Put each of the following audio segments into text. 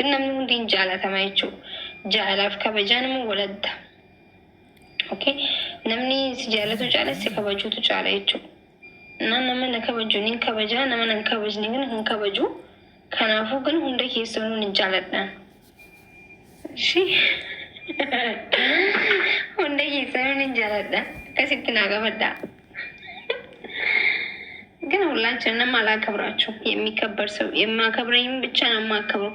ግን namni hundi hin jaalatama jechuudha. Jaalalaaf kabajaan immoo wal adda. Okay? Namni si jaalatu caala si kabajuutu caala jechuudha. Na nama na kabaju nin kabajaa nama na hin kabajne ግን hin kabaju. Kanaafuu ግን hunda keessanuu nin jaaladha. Shi hunda keessanuu nin jaaladha. Akkasitti naa qabadhaa. ግን ሁላችንንም አላከብራችሁም። የሚከበር ሰው የማከብረኝም ብቻ ነው የማከብረው።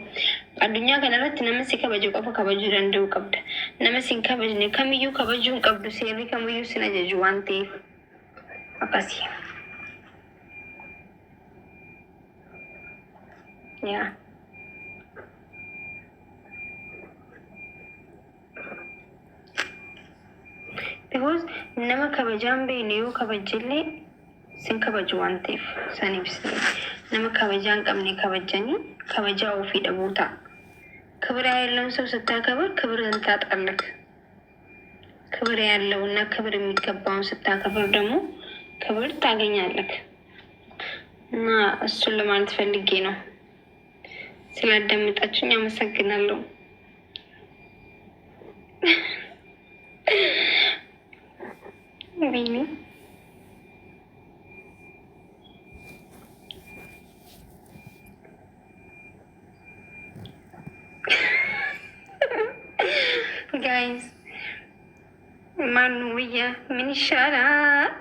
Addunyaa kanarratti nama si kabaju qofa kabajuu danda'uu qabda. Nama si hin kabajne kamiyyuu kabajuu hin qabdu. Seerri kamiyyuu sin ajaju waan ta'eef akkasi. Yaa because nama kabajaa hin beekne yoo kabajjellee sin kabaju waan ta'eef saniif nama kabajaa hin qabne kabajanii kabajaa ofii dhabuu ta'a. ክብር ያለውን ሰው ስታከብር ክብርህን ታጣለህ። ክብር ያለውና ክብር የሚገባውን ስታከብር ደግሞ ክብር ታገኛለህ። እና እሱን ለማለት ፈልጌ ነው። ስላዳመጣችሁኝ አመሰግናለሁ። ወይኔ guys ማኑ ውያ ምን ይሻላል?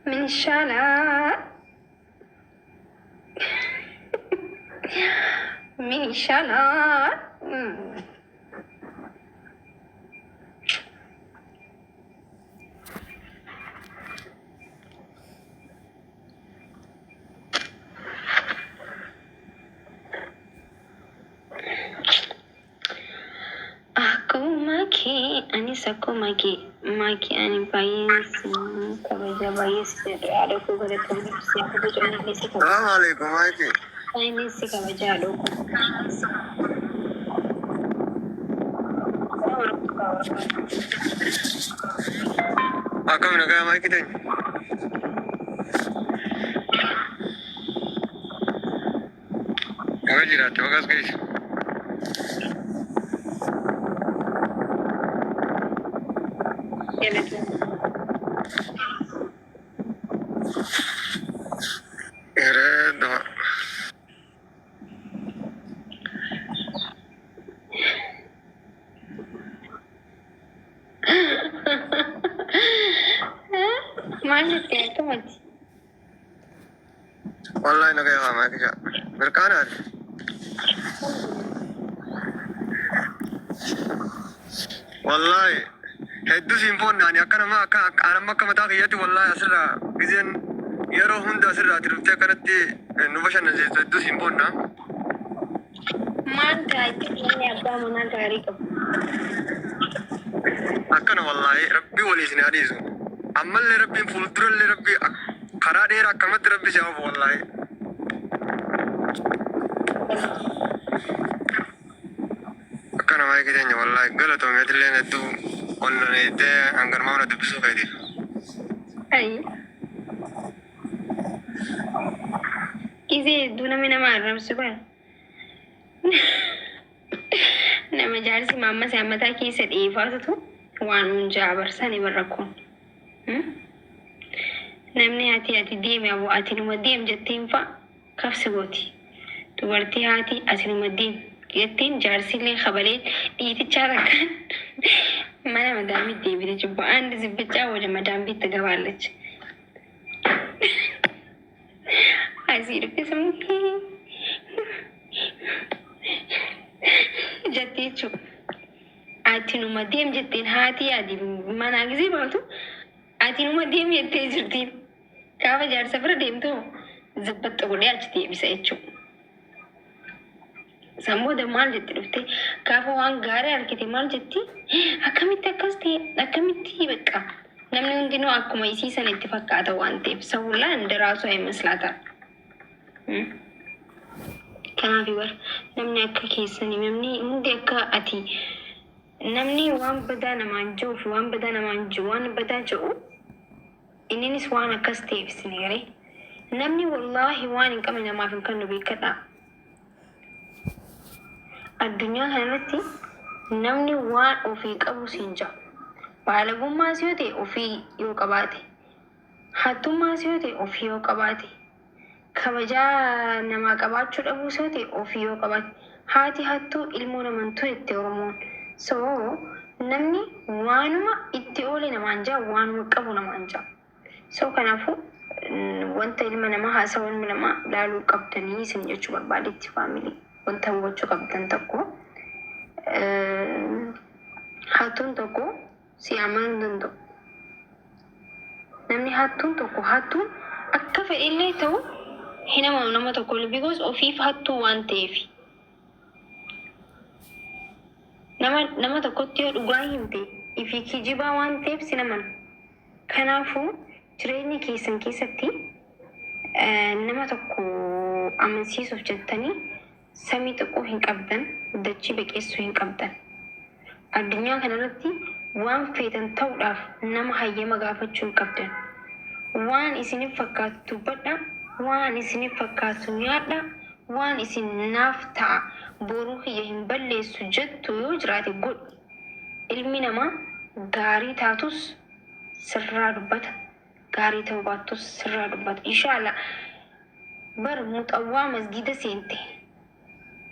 ምን ይሻላል? ምን ይሻላል? Akkuma kee anis akkuma kee maakii ani baay'ee si kabaja baay'ee si jedhu haadha koo galatoomii si kabaju anillee si kabaja Salaamu alaikum maayiki. anillee si kabaja haadha koo. Akkam nagaa maayiki teenya. Nagaa jiraatte maqaas geessu. Galatoomii. Hereeduma. Maal jettee akkamati? Wallahi nagaa yaa maayiki jaa. Mirqaanaati. Wallahi hedduu siin foonne ani akka nama akka anamma akka mataa kiyyatti wallahi asirraa gizeen yeroo hunda asirraa ati dhuftee akkanatti nu bashannansiistu hedduu siin foonna. Maal taate inni abbaa manaa gaarii qabu. Akkana wallahi rabbi walii isin haa dhiisu. Ammallee rabbiin fuuldurallee rabbi karaa dheeraa akkamatti rabbi si haa ofu wallahi. Akkana maayiki teenya wallahi galatoomi atilleen hedduu onnaneettee hangarmaa na dubbisuu keetiif. Ayi. Gisee hedduu namni nama arrabsu bara. Nama jaarsi maamma mataa keessa dhiifaatutu waan hunjaa barsani barra kun. Namni ati ati deemi aboo ati numa deem jetteen fa'a kabsi gooti. Dubartii haati ati numa deem jetteen jaarsillee kabalee dhiitichaa takkaan mana madaamii deebite jibba አንድ ዝብጫ ወደ መዳም ቤት ትገባለች። Asii dhufte sammuu jettee jechuudha. Ati numa deem jetteen haati yaadi manaa gisee baatu ati numa deem jettee jirtiin. Gaafa jaarsa bira deemtu zibbaxxa godhee achi deebisa jechuudha. San booda maal jetti dhuftee gaafa waan gaarii argite maal jetti akkamitti akkas ta'e akkamitti በቃ namni hundinuu akkuma isii sana itti fakkaata waan ta'eef ሰው ሁላ እንደ ራሱ አይመስላታል። Kanaaf bar namni akka keessanii namni hundi akka ati namni waan badaa namaan jiru fi waan badaa namaan jiru waan badaa jedhu inninis waan akkas ta'eef isin garee namni wallaahi waan hin qabne namaaf hin kennu beekadhaa. Addunyaa kanarratti namni waan ofii qabu siin ja'a. Baalagummaas yoo ta'e ofii yoo qabaate, hattummaas yoo ta'e ofii yoo qabaate, kabajaa namaa qabaachuu dhabuus yoo ta'e ofii yoo qabaate, haati hattuu ilmoo namantuu jette Oromoon. So namni waanuma itti oole namaan ja'a, waanuma qabu namaan ja'a. So kanaafuu wanta ilma namaa haasawa ilma namaa laaluu qabdanii isin jechuu barbaadetti, family, wanta hubachuu qabdan tokko, hattuun tokko si amanuu hin danda'u. Namni hattuun tokko hattuun akka fedhellee ta'u hin amanu nama tokko, because ofiif hattuu waan ta'eef. Nama tokkotti yoo dhugaa himte ifii kijibaa waan ta'eef si amanu. Kanaafuu jireenya keessan keessatti nama tokko amansiisuuf jettanii samii xiqqoo hin qabdan, dachii baqeessuu hin qabdan. Addunyaa kanarratti waan feetan ta'uudhaaf nama hayyama gaafachuu hin qabdan. Waan isiniif fakkaatu dubbadha, waan isiniif fakkaatu nyaadha, waan isin naaf ta'a, boruu kiyya hin balleessu jettu yoo jiraate godhi. Ilmi namaa gaarii taatus sirraa dubbata, gaarii ta'uu baattus sirraa dubbata. Inshaallah bar muxawwaa masgida seente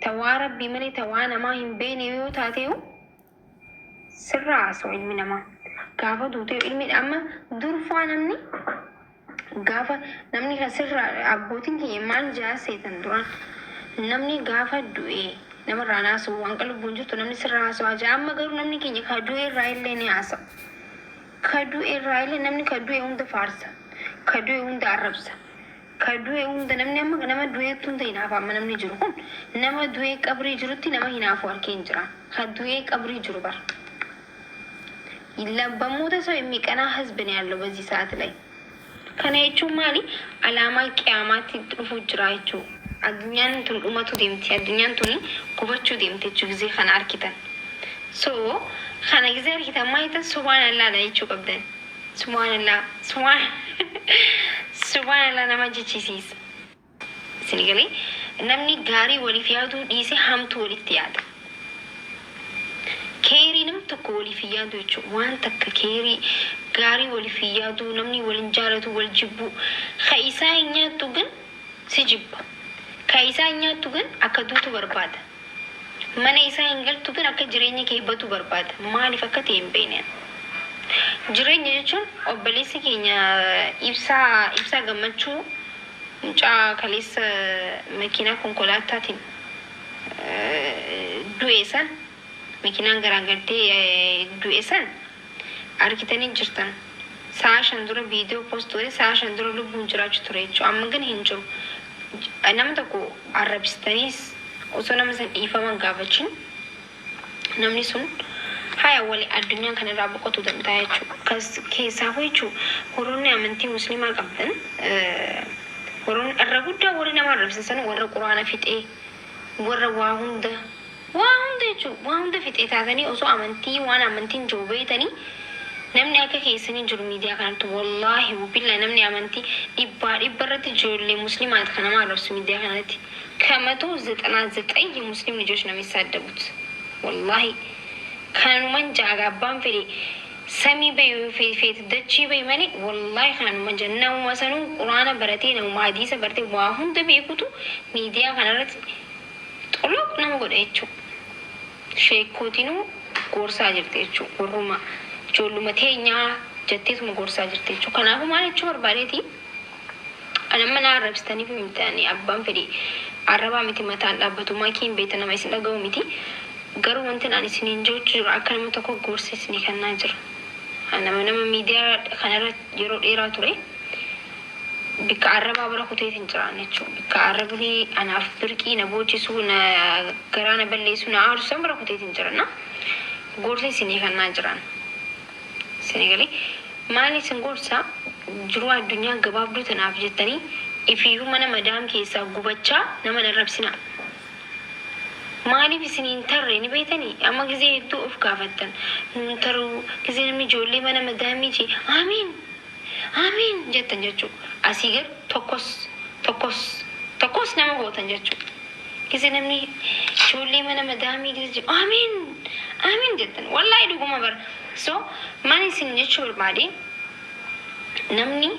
tawaa rabbii malee tawaa namaa hin beekne yoo taateeyu sirraa haasa'u ilmi namaa. Gaafa duutee ilmi amma durfaa namni gaafa namni kan sirraa abbootiin keenya maal jaa seetan duraan, namni gaafa du'e namarraa haasa'u, waan lubbuun jirtu namni sirraa haasa'u jaa. Amma garuu namni keenya ka du'e irraa illee ni haasa'u. Ka du'e irraa illee namni ka du'e hunda faarsa. Ka du'e hunda arrabsa. Ka du'e hunda namni amma nama du'eetu hunda hinaafa. Amma namni jiru kun nama du'ee qabrii jirutti nama hinaafu harkee hin jira. Ka du'ee qabrii jiru bara. በሞተ ሰው የሚቀና ህዝብ ነው ያለው በዚህ ሰዓት ላይ። Kana jechuun maali? Alaamaa qiyaamaatti dhufuu jira jechuudha. Addunyaan tun dhumatu deemti. Addunyaan tun gubachuu deemti jechuu gisee kana argitan. So kana gisee argitan maal jettan? Subhaanallaadha jechuu qabdan. Subhaanallaa, subhaanallaa nama jechisiisa. Isin galee namni gaarii waliif yaaduu dhiise hamtuu walitti yaada. Keerii namni tokko waliif hin yaadu jechuudha. Waan takka keerii gaarii waliif hin yaadu, namni waliin jaalatu wal jibbu. Ka isaa hin nyaattu gan si jibba. Ka isaa hin nyaattu gan akka duutu barbaada. Mana isaa hin galtu gan akka jireenya kee batu barbaada. Maaliif akka ta'e hin beekne. Jireenya jechuun obboleessi keenya Ibsaa Gammachuu, mucaa kaleessa makiinaa konkolaataatiin du'e san, makiinaan garaagartee du'e san argitanii jirtan. Sa'a 5 dura viidiyoo post godhe, sa'a 5 dura lubbuun jiraachuu ture jechuudha. Amma gan hin jiru. Nama tokko arrabsitaniis osoo nama san dhiifama hin gaafachin namni sun haya wali addunyaa kanarraa boqotuu danda'a jechuudha. Keessaafuu jechuudha, warroonni amantii musliimaa qabdan, warroonni irra guddaa warri nama arrabsan sana warra quraana fixee, warra waa hunda jechuudha, waa hunda fixee taatanii osoo amantii waan amantiin jiru beeytanii namni akka keessanii jiru miidiyaa kanatti. Wallaahi billaa, namni amantii dhibbaa dhibba irratti ijoollee musliimaati kan nama arrabsu miidiyaa kanatti. ከ199 የሙስሊም ልጆች ነው የሚሳደቡት። ወላሂ kanuman jaaga abbaan fedhe samii bayu feete dachii bayu malee, wallahi kanuman jaa namuma sanuu quraana baratee, namuma hadiisa baratee waa hunda beekutu miidiyaa kanarratti xoloq nama godha jechuudha. Sheekootinuu gorsaa jirti jechuudha. Warruma ijoolluma teenyaa jetteetuma gorsaa jirti jechuudha. Kanaafuu maal jechuu barbaadeeti? Ani amma na arrabsitaniif miti, ani abbaan fedhe arrabaa miti, mataan dhaabbatu makiin beekta nama isin dhaga'u miti. Garuu wanti ani isiniin jechuu jiru akka nama tokko gorsa isinii kennaa jira. Nama miidiyaa kanarra yeroo dheeraa ture bikka arrabaa bira kuteetiin jiraan jechuudha. Bikka arrabni anaaf birqii na boochisuu, na garaa na balleessu, na aarsu san bira kuteetiin jiran. Gorsa isinii kennaa jiran. Isinii galee maal isin gorsa? Jiruu addunyaa gabaabduu tanaaf jettanii ifiyyuu mana madaam keessaa gubachaa nama hin arrabsinaa. Maaliif isin hin tarre ni beektanii? Amma gizee hedduu of gaafattan. Nuun taruu gizee namni ijoollee mana madaamii jee amiin amiin jettan jechuudha. Asii gad tokkos tokkos tokkos nama gootan jechuudha. Gizee namni ijoollee Mana madaamii keessa jiru amiin amiin jettan. Wallaahi dhuguma bara. So maal isin jechuu barbaade, namni